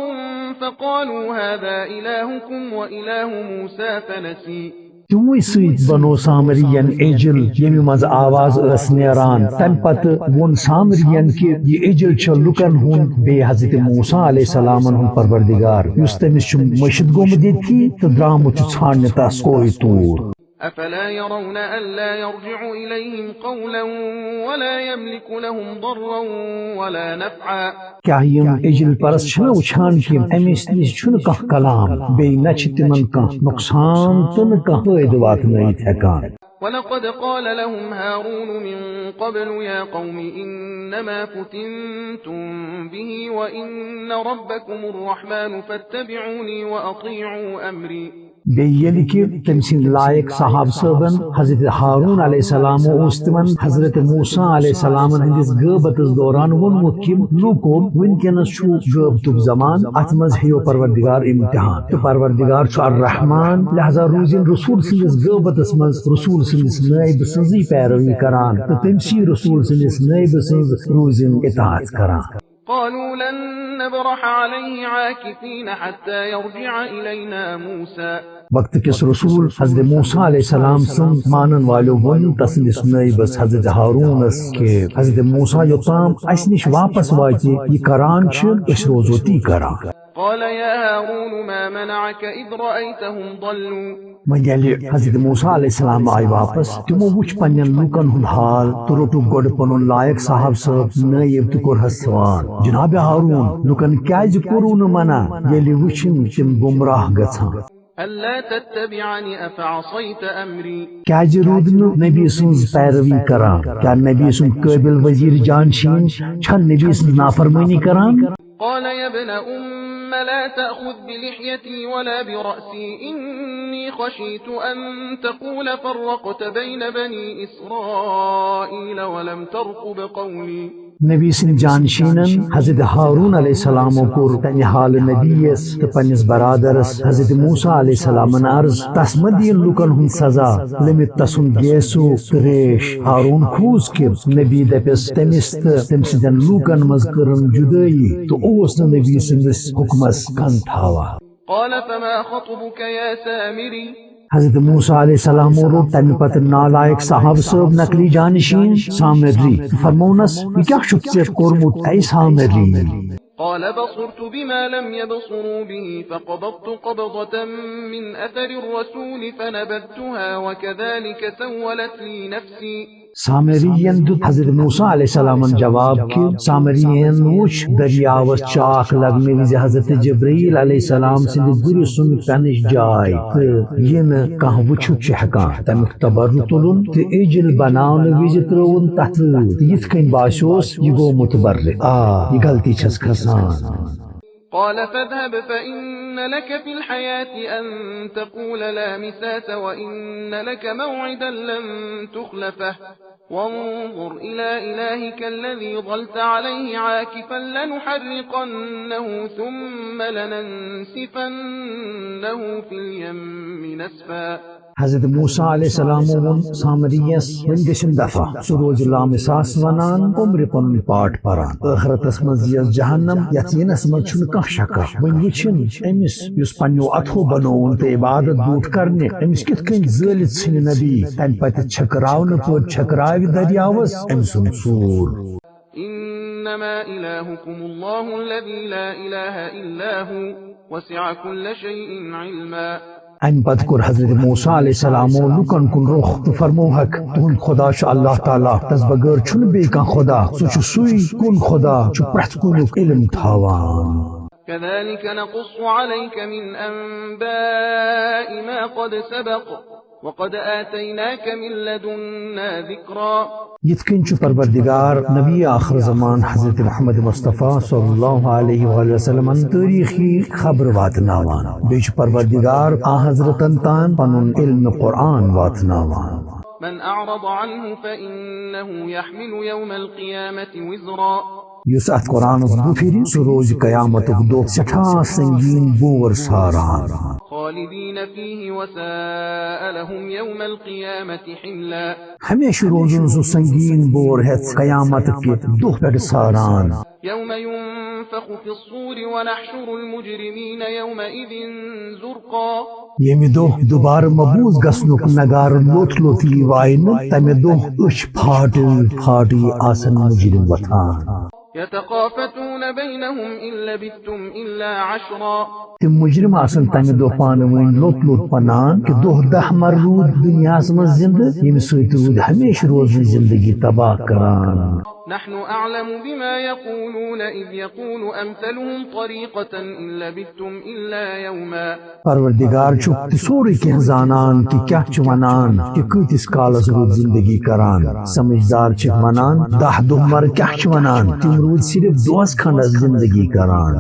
فقالوا هذا إلهكم وإله موسى فنسي. تِموٕے سۭتۍ بنوو سامرین عجل، ییٚمہِ منٛز آواز ٲس نیران۔ تَمہِ پتہٕ ووٚن سامرین کہِ یہِ عجل چھےٚ لُکن ہُنٛد بیٚیہِ حضرت موسیٰ علیہ السلامن ہُنٛد پروردگار، یُس تٔمِس چھُ مٔشِتھ گوٚمُت ییٚتھی تہٕ درٛامُت چھُ ژھانٛڈنہِ تس کوہِ طور۔ أفلا يرون ألا يرجع إليهم قولا ولا يملك لهم ضرا ولا نفعا؟ کیٛاہ یِم عجل پرست چھِنہٕ وٕچھان کہِ أمِس نِش چھُنہٕ کانٛہہ کلام، بیٚیہِ نہ چھِ تِمن کانٛہہ نۄقصان تہٕ نہٕ کانٛہہ فٲیدٕ واتنٲیِتھ ہٮ۪کان؟ ولقد قال لهم هارون من قبل يا قوم إنما فتنتم به وإن ربكم الرحمن فاتبعوني وأطيعوا أمري۔ بیٚیہِ ییٚلہِ کہِ تٔمۍ سٕنٛدۍ لایق صحابہٕ صٲبن حضرت ہارون علیہ السلام اوس تِمن حضرت موسیٰ علیہ السلامن ہٕنٛدِس غٲبتس دوران ووٚنمُت کہِ لوٗکو، وٕنکیٚنس چھُ غٲبتُک زمانہٕ، اتھ منٛز ہیٚیو پروردگار امتحان۔ تہٕ پروردگار چھُ الرحمان، لہذا روٗزِن رسول سٕنٛدِس غٲبتس منٛز رسول سٕنٛدِس نٲیبہٕ سٕنٛزٕے پیروی کران تہٕ تٔمۍ سٕے رسول سٕنٛدِس نٲیبہٕ سٕنٛز روٗزِن اطاعت کران۔ قالوا لن نبرح عليه عاكفين حتى يرجع إلينا موسى۔ وقت کِس رسول حضرت موسیٰ علیہ السلام سٕنٛد مانن والیو ووٚن تسٕنٛدِس نٲیبس حضرت ہارونس کہِ حضرت موسیٰ یوٚتام اسہِ نِش واپس واتہِ، یہِ کران چھِ، أسۍ روزو تی کران۔ قال يا هارون ما منعك إذ رأيتهم ضلوا؟ وۄنۍ ییٚلہِ حضرت موسیٰ علیہ السلام آے واپس، تِمو وُچھ پننٮ۪ن لوٗکن ہُنٛد حال تہٕ روٚٹُکھ گۄڈٕ پنُن لایق صاحب صٲب نٲیِب تہٕ کوٚرہس سوال، جناب ہارون، لوٗکن کیازِ کوٚروٕ نہٕ منع، ییٚلہِ وُچھِن تِم گمراہ گژھان؟ ألا تتبعني أفعصيت أمري؟ کیازِ روٗد نہٕ نبی سٕنٛز پیروی کران؟ کیٛاہ نبی سُنٛد قٲبِل وزیر جانشین چھا نبی سٕنٛز نافرمٲنی کران؟ قال يا ابن أم لا تأخذ بلحيتي ولا برأسي إني خشيت أن تقول فرقت بين بني إسرائيل ولم ترقب قولي۔ نبی سٕنٛدۍ جانشینن حضرت ہارون علیہ السلامو کوٚر تمہِ حالہٕ نبیس تہٕ پننِس برادرس حضرت موسیٰ علیہ السلامن عرض، تس مہ دِیِن لوٗکن ہُنٛد سزا، لٔمِتھ تسُنٛد گیسو تہٕ ریش۔ ہارون کھوٗژ کہِ نبی دپٮ۪س تٔمِس تہٕ تٔمۍ سٕنٛدٮ۪ن لوٗکن منٛز کٔرٕن جُدٲیی تہٕ اوس نہٕ نبی سٕنٛدِس حُکمس کن تھاوان۔ قال فما خطبك يا سامري؟ حضرت موسیٰ علیہ السلامو روٚٹ تمہِ پتہٕ نالائق صحابہٕ صٲب نقلی جانشین سامری تہٕ فرمونس، یہِ کیٛاہ چھُکھ ژےٚ کوٚرمُت، اے سامری؟ قال بصرت بما لم يبصروا به فقبضت قبضة من أثر الرسول فنبذتها وكذلك سولت لي نفسي۔ سامری ین دیُت حضرت موسیٰ علیہ السلامن جواب کہِ سامری ین وُچھ دریاوس چاکھ لگنہٕ وِزِ حضرت جبرائیل علیہ السلام سٕنٛدِ گُرِ سُنٛد کنٕچ جاے تہٕ یہِ نہٕ کانٛہہ وُچھِتھ چھُ ہٮ۪کان۔ تمیُک تبرُ تُلُن تہٕ عجل بناونہٕ وِزِ ترٲوُن تتھ تہٕ یِتھ کٔنۍ باسیوس یہِ گوٚو متبرِ۔ آ، یہِ غلطی چھس کھسان۔ قال فاذهب فإن لك في الحياة أن تقول لا مساس وإن لك موعدا لن تخلفه وانظر إلى إلهك الذي ظلت عليه عاكفا لنحرقنه ثم لننسفنه في اليم نسفا۔ حضرت موسیٰ علیہ السلامو ووٚن سامریَس، وۄنۍ گٔژھِن دفع، سُہ روزِ لامساس ونان، عمرِ پنُن پاٹھ پران۔ ٲخرتس منٛز یِیَس جہنم، یتھ یِنس منٛز چھُنہٕ کانٛہہ شکا۔ وۄنۍ وٕچھِن أمِس، یُس پننیو اتھو بنووُن تہٕ عبادت بیوٗٹھ کرنہِ، أمِس کِتھ کٔنۍ زٲلِتھ ژھٕنہِ نبی، تمہِ پتہٕ چھٔکراونہٕ پٲٹھۍ چھٔکراوِ دریاوس أمۍ سُنٛد سوٗر۔ إنما إلهكم الله الذي لا إله إلا هو وسع كل شيء علما۔ امہِ پتہٕ کوٚر حضرت موسیٰ علیہ السلامو لوٗکن کُن رُخ تہٕ فرمووہکھ، تُہُنٛد خدا چھُ اللہ تعالیٰ، تس بغٲر چھُنہٕ بیٚیہِ کانٛہہ خدا، سُہ چھُ سُے کُن خدا چھُ پرٛٮ۪تھ کُنیُک علم تھاوان۔ كذلك نقص عليك من أنباء ما قد سبق وقد آتيناك من لدنا ذكرا۔ یِتھ کٔنۍ چھُ پروردگار نبی آخر زمان حضرت محمد مصطفیٰ صلی اللہ علیہ وآلہ وسلمن تٲریٖخی خبر واتناوان۔ بیٚیہِ چھُ پروردگار آ حضرتن تام پنُن علم قرآن واتناوان۔ من أعرض عنه فإنه يحمل يوم القيامة وزرا۔ یُس اتھ قرآنس بُتھ پھِرِ، سُہ روزِ قیامتُک دۄہ سٮ۪ٹھاہ سنگیٖن بور ساران۔ خالدين فيه وساء لهم يوم القيامة حملا. ہمیشہِ روزُن سُہ سنگیٖن بور ہٮ۪تھ قیامت کہِ دۄہ پٮ۪ٹھ ساران۔ يوم ينفخ في الصور ونحشر المجرمين يومئذ زرقا. ییٚمہِ دۄہ دُبارٕ مبوٗس گژھنُک نگارٕ لوٚت لوٚت یی واینہٕ، تَمہِ دۄہ أچھ پھاٹہٕ پھاٹہٕ آسن مُجرِم وۄتھان۔ يتخافتون بينهم إن لبثتم إلا عشرا. تِم مُجرِم آسن تَمہِ دۄہ پانہٕ ؤنۍ لوٚت لوٚت وَنان کہِ دۄہ دَہ مَر روٗد دُنیاہَس منٛز زِندٕ، ییٚمہِ سۭتۍ روٗدۍ ہمیشہِ روزنٕچ زِندگی تباہ کران۔ نحن أعلم بما يقولون إذ يقول أمثلهم طريقة إن لبثتم إلا يوما. پروردگار چھُ تہِ سورُے کینٛہہ زانان کہِ کیٛاہ چھِ وَنان، کہِ کۭتِس کالَس روٗد زِندگی کران۔ سمجھدار چھِ وَنان، دَہ دۄہ مَر کیٛاہ چھِ وَنان، تِم روٗدۍ صرف دۄہَس کھنٛڈَس زِندگی کران۔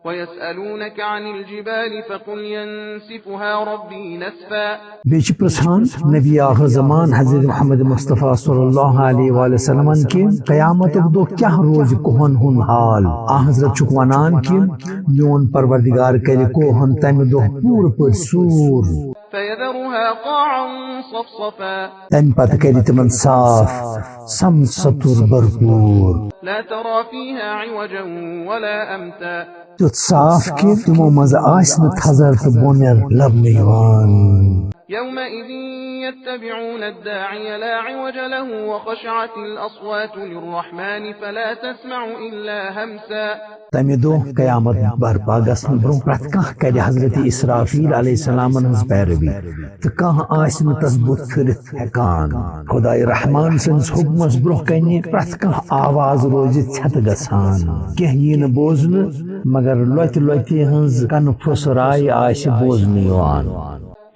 ويسألونك عن الجبال فقل ينسفها ربي نسفا. بیٚیہِ چھِ پرژھان نبی آخر زمان حضرت محمد مصطفیٰ صلی اللہ علیہ وآلہ وسلمن کہِ قیامتُک دۄہ کیٛاہ روزِ کوہن ہُنٛد حال؟ آ حضرت چھُکھ وَنان کہِ میون پروردگار کرِ کوہن تَمہِ دۄہ پوٗرٕ پٲٹھۍ سوٗر۔ فيذرها قاعا صفصفا. تَمہِ پتہٕ کرِ تِمن صاف، سم ستُر بھرپوٗر۔ لا ترى فيها عوجا ولا أمتا. تیُتھ صاف کہِ تِمو منٛز آسہِ نہٕ تھزر تہٕ بۄنیر لبنہٕ یِوان۔ يومئذ يتبعون الداعي لا عوج له وخشعت الأصوات للرحمن فلا تسمع إلا همسا. تَمہِ دۄہ قیامت برپا گژھنہٕ برونٛہہ پرٛٮ۪تھ کانٛہہ کرِ حضرت اسرافیل علیہ السلامن ہٕنٛز پیروی تہٕ کانٛہہ آسہِ نہٕ تس بُتھ پھِرِتھ ہٮ۪کان۔ خداے رحمان سٕنٛدِس حُکمس برونٛہہ کنہِ پرٛٮ۪تھ کانٛہہ آواز روزِ ژھٮ۪تہٕ گژھان۔ کینٛہہ یی نہٕ بوزنہٕ مگر لۄتہِ لۄتہِ ہٕنٛز کنہٕ پھُسراے آسہِ بوزنہٕ یِوان۔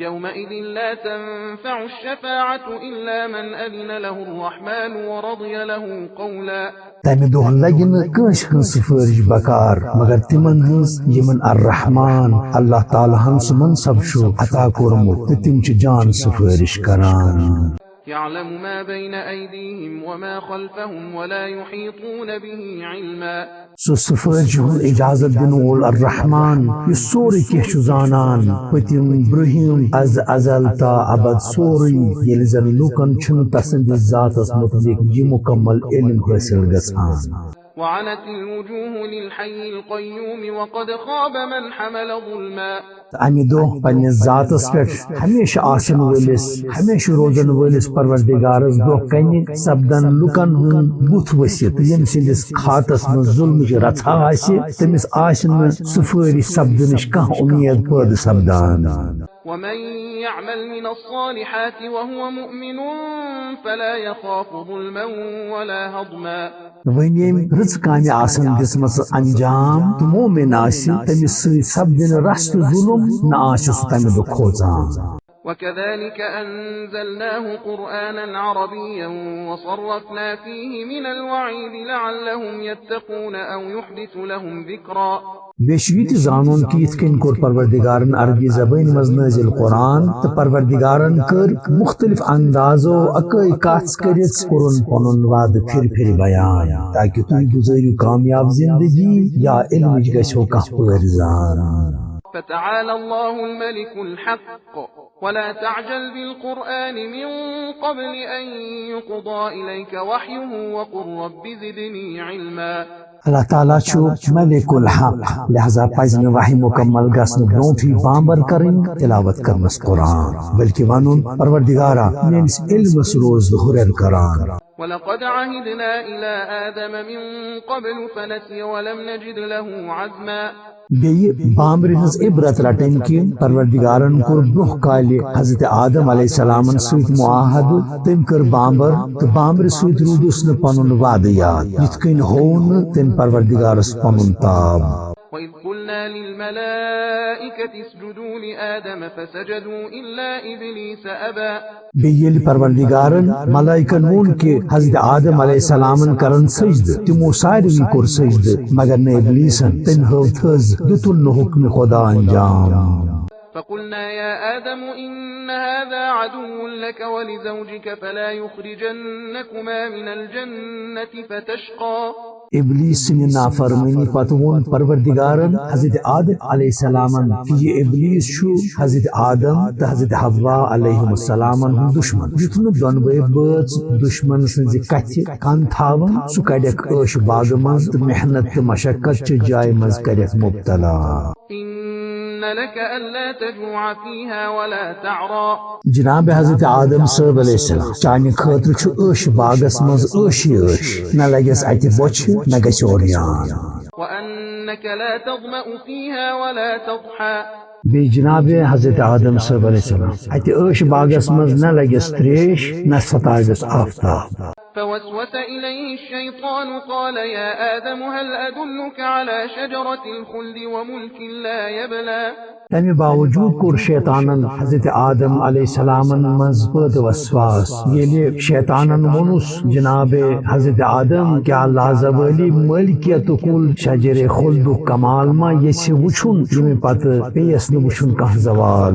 يومئذ لا تنفع الشفاعة إلا من أذن له الرحمن ورضي له قولا. تَمہِ دۄہ لگہِ نہٕ کٲنٛسہِ ہٕنٛز سفٲرِش بکار مگر تِمن ہٕنٛز یِمن الرحمان اللہ تعالیٰ ہن سُہ منصب چھُ عطا کوٚرمُت تہٕ تِم چھِ جان سفٲرِش کران۔ يعلم ما بين أيديهم وما خلفهم ولا يحيطون به علما. سُہ سفٲرِش ہُنٛد اجازت دِنہٕ وول الرحمان، یُس سورُے کینٛہہ چھُ زانان، پٔتِم، برٛونٛہِم، از ازل تا ابد سورُے، ییٚلہِ زن لوٗکن چھُنہٕ تسٕنٛدِس ذاتس مُتعلق یہِ مُکمل علم حٲصِل گژھان۔ وعنت الوجوه للحي القيوم وقد خاب من حمل ظلما. تہٕ امہِ دۄہ پننِس ذاتس پٮ۪ٹھ ہمیشہٕ آسن وٲلِس، ہمیشہٕ روزن وٲلِس پروردگارس برونٛہہ کنہِ سپدن لُکن ہُنٛد بُتھ ؤسِتھ، ییٚمہِ سٕنٛدِس کھاتس منٛز ظُلمٕچ رژھا آسہِ، تٔمِس آسہِ نہٕ سُفٲرِش سپدنٕچ کانٛہہ اُمید پٲدٕ سپدان۔ ومن يعمل من الصالحات وهو مؤمن فلا يخاف ظلما ولا هضما. وۄنۍ ییٚمۍ رٕژ کامہِ آسن دِژمژٕ انجام تہٕ مومن آسہِ، تٔمِس سۭتۍ سپدِ نہٕ رژھ تہٕ ظُلُم، نہ آسہِ سُہ تمہِ دۄہ کھوژان۔ وكذلك أنزلناه قرآنا عربيا وصرفنا فيه من الوعيد لعلهم يتقون أو يحدث لهم ذكرا. بیٚیہِ چھُ یہِ تہِ زانُن کہِ یِتھ کٔنۍ کوٚر پروردگارن عربی زبٲنۍ منٛز نٲزِل قرآن، تہٕ پروردگارن کٔر مُختٔلِف اندازو اکٲے کتھ کٔرِتھ کوٚرُن پنُن وعدٕ پھِرِ پھِرِ بیان، تاکہِ تُہۍ گُزٲرِو کامیاب زندگی یا علمٕچ گژھیو کانٛہہ پٲرۍ زان۔ فتعالى الله الملك الحق ولا تعجل بالقرآن من قبل أن يقضى إليك وحيه وقل رب زدني علما. اللہ تعالیٰ چھُ ملک الحق، لہذا پزِ نہٕ وحی مکمل گژھنہٕ برونٛٹھٕے بامبر کرٕنۍ تلاوت کرنس قرآن، بلکہِ ونُن، پروردگارا، میٲنِس علمس روز ہُرٮ۪ر کران۔ ولقد عهدنا إلى آدم من قبل فنسي ولم نجد له عزما. بیٚیہِ بامبرِ ہٕنٛز عبرت رٹٕنۍ کہِ پروردگارن کوٚر برونٛہہ کالہِ حضرت آدم علیہ السلامن سۭتۍ معاہدٕ، تٔمۍ کٔر بامبر تہٕ بامبرِ سۭتۍ روٗدُس نہٕ پنُن وعدٕ یاد، یِتھ کٔنۍ ہوو نہٕ تٔمۍ پروردگارس پنُن تاب۔ وإذ قلنا للملائكة اسجدوا لآدم فسجدوا إلا إبليس أبى. بیٚیہِ ییٚلہِ پروردگارن ملائکن ووٚن کہِ حضرت آدم علیہ السلامن کرن سجدٕ، تِمو ساروٕے کوٚر سجدٕ، مگر نہٕ ابلیسن، تٔمۍ ہٲو تھٔز، دیُتُن نہٕ حکمِ خدا انجام۔ فقلنا يا آدم إن هذا عدو لك ولزوجك فلا يخرجنكما من الجنة فتشقى. ابلیس سٕنٛدِ نافرمٲنی پتہٕ ووٚن پروردگارن حضرت آدم علیہ السلامن کہِ یہِ ابلیس چھُ حضرت آدم تہٕ حضرت حوا علیہم السلامن ہُنٛد دشمن۔ یُتھ نہٕ دۄنوَے بٲژ دشمن سٕنٛزِ کتھِ کن تھاون، سُہ کڑٮ۪کھ عٲش باغہٕ منٛز تہٕ محنت تہٕ مشقت چہِ جایہِ منٛز کرٮ۪کھ مبتلا۔ إن لك ألا تجوع فيها ولا تعرى۔ جناب حضرت آدم صٲب علیہ السلام، چانہِ خٲطرٕ چھُ عٲش باغس منٛز عٲشی عٲش، نہ لگٮ۪س اتہِ بۄچھِ، نہ گژھِ اوریان۔ وأنك لا تظمأ فيها ولا تضحى۔ بیٚیہِ جناب حضرت آدم صٲب علیہ السلام، اتہِ عٲش باغس منٛز نہ لگٮ۪س تریش، نہ ستاوٮ۪س آفتاب۔ فوسوس إليه الشيطان قال يا آدم هل أدلك على شجرة الخلد وملك لا يبلى؟ تمہِ باوجود کوٚر شیطانن حضرت آدم علیہ السلامن منٛز پٲدٕ وسواس۔ ییٚلہِ شیطانن ووٚنُس، جناب حضرت آدم، کیٛاہ لازوٲلی مٲلکیتُک کُل شجرِ خلدُک کمال ما یژھِ وُچھُن، ییٚمہِ پتہٕ پیٚیس نہٕ وُچھُن کانٛہہ زوال؟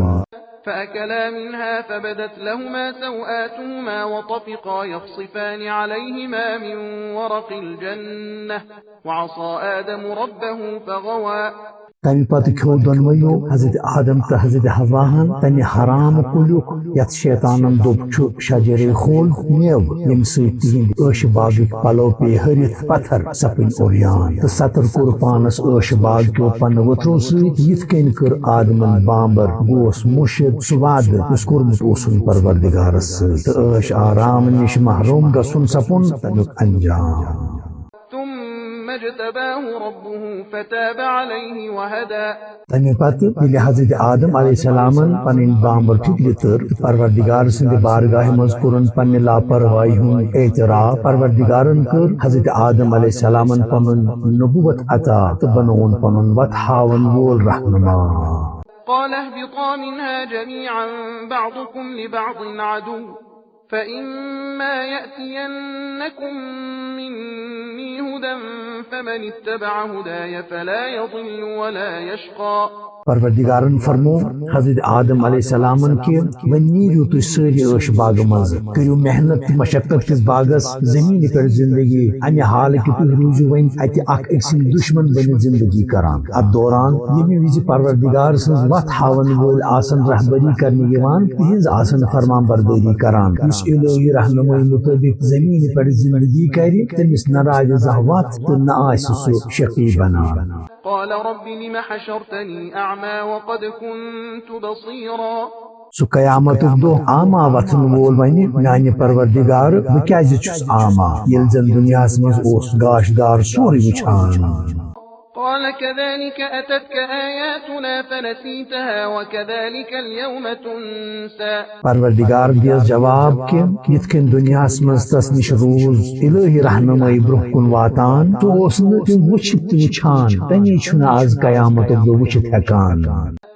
فأكلا منها فبدت لهما سوآتهما وطفقا يخصفان عليهما من ورق الجنة وعصى آدم ربه فغوى۔ تمہِ پتہٕ کھیوٚو دۄنوَیو حضرت آدم تہٕ حضرت حواہن تمہِ حرام کُلیُک، یتھ شیطانن دوٚپ چھُ شجرِ خلد، مٮ۪وٕ، ییٚمہِ سۭتۍ تِہنٛدۍ عٲشہِ باغٕکۍ پلو پیٚیہِ ۂرِتھ پتھر، سپٕدۍ اوریان تہٕ ستر کوٚر پانس عٲشہِ باغ کیو پنہٕ ؤتھرو سۭتۍ۔ یِتھ کٔنۍ کٔر آدمن بامبر، گوس مُشِد سُہ وعدٕ یُس کوٚرمُت اوسُن پروردگارس سۭتۍ۔ تہٕ عٲش آرام نِش محروم گژھُن سپُن تمیُک انجام۔ ثم اجتباه ربه فتاب عليه وهدى۔ تمہِ پتہٕ ییٚلہِ حضرت آدم علیہ السلامن پنٕنۍ بامبر فِکرِ تٔر تہٕ پروردگار سٕنٛدِ بارگاہہِ منٛز کوٚرُن پننہِ لاپرواہی ہُنٛد اعتراف، پروردگارن کٔر حضرت آدم علیہ السلامن پنُن نبوت عطا تہٕ بنووُن پنُن وتھ ہاون وول رہنما۔ قال اهبطا منها جميعا بعضكم لبعض عدو فإما يأتينكم مني هدى فمن اتبع هداي فلا يضل ولا يشقى۔ پروردگارن فرمو حضرت آدم علیہ السلامن کہِ وۄنۍ نیٖرِو تُہۍ سٲری عٲش باغہٕ منٛزٕ، کٔرِو محنت تہٕ مشقت کِس باغس زٔمیٖنہِ پٮ۪ٹھ زندگی، امہِ حالہٕ کہِ تُہۍ روٗزِو وۄنۍ اتہِ اکھ أکۍ سٕنٛدۍ دُشمن بٔنِتھ زندگی کران۔ اتھ دوران ییٚمہِ وِزِ پروردگار سٕنٛز وتھ ہاون وٲلۍ آسن رہبری کرنہِ یِوان، تِہنٛز آسن فرمان بردٲری کران۔ یُس الہی رہنمٲیی مطٲبق زٔمیٖنہِ پٮ۪ٹھ زندگی کرِ، تٔمِس نہ راوِ زانٛہہ وتھ تہٕ نہ آسہِ سُہ شقی بنان۔ قال رب لم حشرتني أعمى وقد كنت بصيرا۔ سُہ قیامتُک دۄہ آما وتھن وول ونہِ، میانہِ پروردگار، بہٕ کیازِ چھُس آما، ییٚلہِ زن دُنیاہس منٛز اوس گاشدار سورُے وٕچھان۔ قال كذلك أتتك آياتنا فنسيتها وكذلك اليوم تنسى۔ پروردگار دِیس جواب کہِ یِتھ کٔنۍ دُنیاہس منٛز تس نِش روٗز الہی رہنمٲیی برونٛہہ کُن واتان، تہٕ اوس نہٕ تِم وٕچھِتھ تہِ وٕچھان، تمی چھُنہٕ از قیامتُک دۄہ وٕچھِتھ ہٮ۪کان۔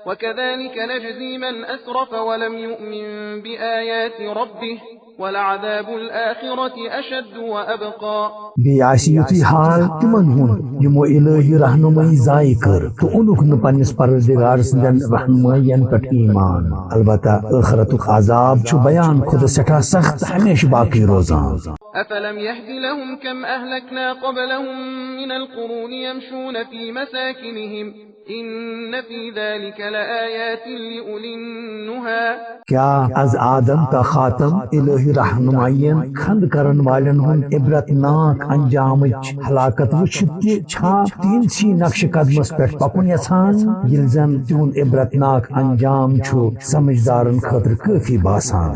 وكذلك نجزي من أسرف ولم يؤمن بآيات ربه ولعذاب الآخرة أشد وأبقى۔ بیٚیہِ آسہِ یُتھُے حال تِمن ہُنٛد یِمو الہی رہنمٲیی ضایع کٔر تہٕ اوٚنُکھ نہٕ پننِس پروردگار سٕنٛدٮ۪ن رہنمٲیین پٮ۪ٹھ ایمان۔ البتہ ٲخرتُک عذاب چھُ بیان کھۄتہٕ سٮ۪ٹھاہ سخت، ہمیشہٕ باقٕے روزان۔ أفلم يهد لهم كم أهلكنا قبلهم من القرون يمشون في مساكنهم إن في ذلك لآيات لأولي النهى۔ کیا از آدم تا خاتم الہی رہنمائین کھند کرن والن ہند عبرت ناک انجامچ ہلاکت وچھتھ تہ چھا تہندسی نقش قدمس پٹھ پکن یژھان، ییلہ زن تہند عبرت ناک انجام چھُ سمجھدارن خاطر کافی باسان؟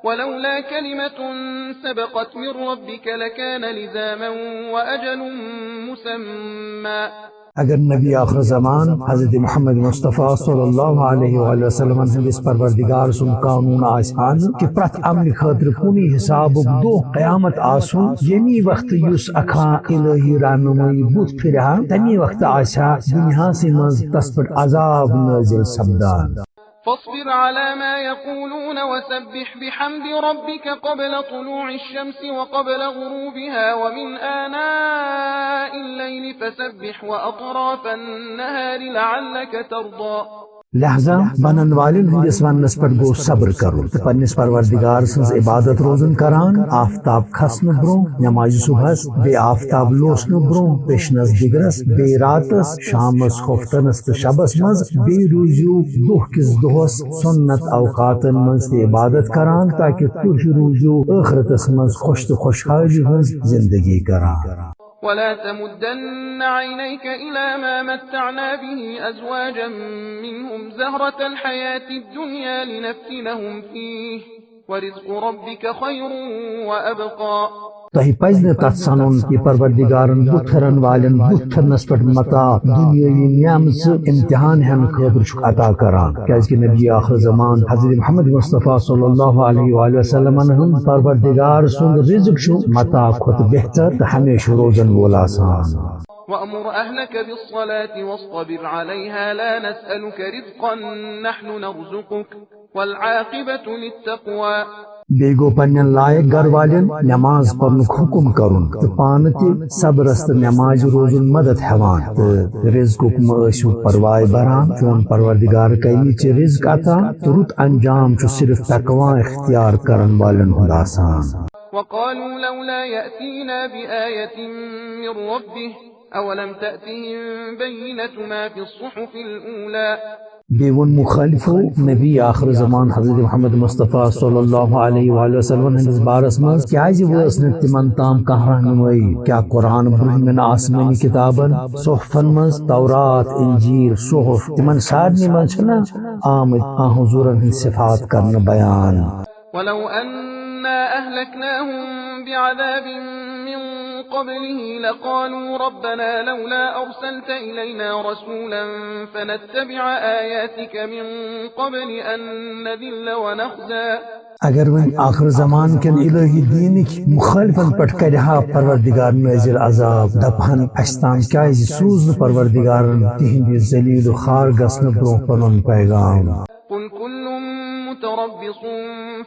ولولا كلمة سبقت من ربك لكان لزاما وأجل مسمى۔ اگر نبی آخر زمان حضرت محمد مصطفیٰ صلی اللہ علیہ وآلہ وسلم ہندس پروردگار سن قانون آسہِ ہا نہٕ کہ پرٛتھ عملہِ خٲطرٕ کُنی حسابُک دۄہ قیامت آسُن، ییٚمی وقتہٕ یُس اکھاں الہی رہنمٲیی بُتھ پھرِ ہا، تمی وقتہٕ آسہِ ہا دُنیاہسٕے منٛز تس پٮ۪ٹھ عذاب نٲزِل سپدان۔ فاصبر على ما يقولون وسبح بحمد ربك قبل طلوع الشمس وقبل غروبها ومن آناء الليل فسبح وأطراف النهار لعلك ترضى۔ لہذا بنن والٮ۪ن ہٕنٛدِس وننس پٮ۪ٹھ گوٚو صبر کرُن تہٕ پننِس پروردگار سٕنٛز عبادت روزُن کران، آفتاب کھسنہٕ برونٛہہ، نمازِ صبحس، بیٚیہِ آفتاب لوسنہٕ برونٛہہ، پیشنس دِگرس، بیٚیہِ راتس، شامس، خۄفتنس تہٕ شبس منٛز۔ بیٚیہِ روٗزِو دۄہ کِس دۄہس سنت اوقاتن منٛز تہِ عبادت کران، تاکہِ تُہۍ روٗزِو ٲخرتس منٛز خۄش تہٕ خۄشحٲلی ہٕنٛز زندگی کران۔ ولا تمدن عينيك إلى ما متعنا به أزواجا منهم زهرة الحياة الدنيا لنفتنهم فيه ورزق ربك خير وأبقى۔ تۄہہِ پزِ نہٕ تتھ سنُن، یہِ پروردگارن بُتھ پھِرن والٮ۪ن بُتھ پھِرنس پٮ۪ٹھ متاع، دُنیٲوی نعمژٕ، امتحان ہٮ۪نہٕ خٲطرٕ چھُکھ عطا کران، کیازِ کہِ نبی آخر زمان حضرت محمد مصطفیٰ صلی اللہ علیہ وآلہ وسلم ہُنٛد پروردگار سُنٛد رزق چھُ متاع کھۄتہٕ بہتر تہٕ ہمیشہٕ روزن وول آسان۔ وأمر أهلك بالصلاة واصطبر عليها لا نسألك رزقا نحن نرزقك والعاقبة للتقوى۔ بیٚیہِ گوٚو پننٮ۪ن لایق گرٕ والٮ۪ن نماز پرنُک حُکم کرُن تہٕ پانہٕ تہِ صبرس تہٕ نمازِ روزُن مدد ہٮ۪وان، تہٕ رزقُک مہ ٲسِو پرواے بران، چون پروردگار کرِ ژےٚ رزق عطا، تہٕ رُت انجام چھُ صرف تقوی اختیار کرن والٮ۪ن ہُنٛد آسان۔ وقالوا لولا يأتينا بآية من ربه أولم تأتهم بينة ما في الصحف الأولى۔ بیٚیہِ ووٚن مُخٲلِفو نبی آخر زمان حضرت محمد مصطفیٰ صلی اللہ علیہ وآلہ وسلم ہٕنٛدِس بارس منٛز، کیٛازِ وٲژ نہٕ تِمن تام کانٛہہ رہنمٲیی؟ کیٛاہ قرآن برٛونٛہمٮ۪ن آسمٲنی کِتابن، صحفن منٛز، تورات، انجیل، صحف، تِمن سارنٕے منٛز چھِنہ آمٕتۍ آ حضوٗرن ہٕنٛدۍ صفات کرنہٕ بیان؟ ولو أنا أهلكناهم بعذاب من قبله لقالوا ربنا لولا أرسلت إلينا رسولا فنتبع آياتك من قبل أن نذل ونخزى۔ اگر وۄنۍ آخر زمان کٮ۪ن الہی دینٕکۍ مخٲلفن پٮ۪ٹھ کرِ ہا پروردگار نٲزِل عذاب، دپہن، اسہِ تام کیازِ سوٗز نہٕ پروردگارن تِہنٛدِ ذلیل و خوار گژھنہٕ برونٛہہ پنُن پیغام؟ قل كل متربص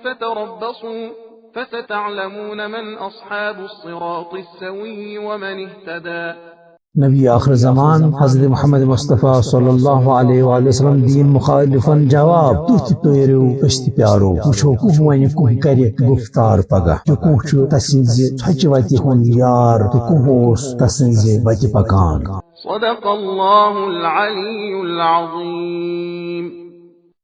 فتربصوا فستعلمون من أصحاب الصراط السوي ومن اهتدى۔ نبی آخر زمان حضرت محمد مصطفیٰ صلی اللہ علیہ وآلہ وسلم دین مخالفن جواب، تُہۍ تہِ پیٲرِو، أسۍ تہِ پیارو، وٕچھو کُس وَنہِ، کُس کرِ گفتار پگاہ، تہٕ کُس چھُ تسٕنزِ ژھۄچہِ وتہِ ہُنٛد یار، تہٕ کُس اوس تسٕنزِ وتہِ پکان۔ صدق الله العلي العظيم۔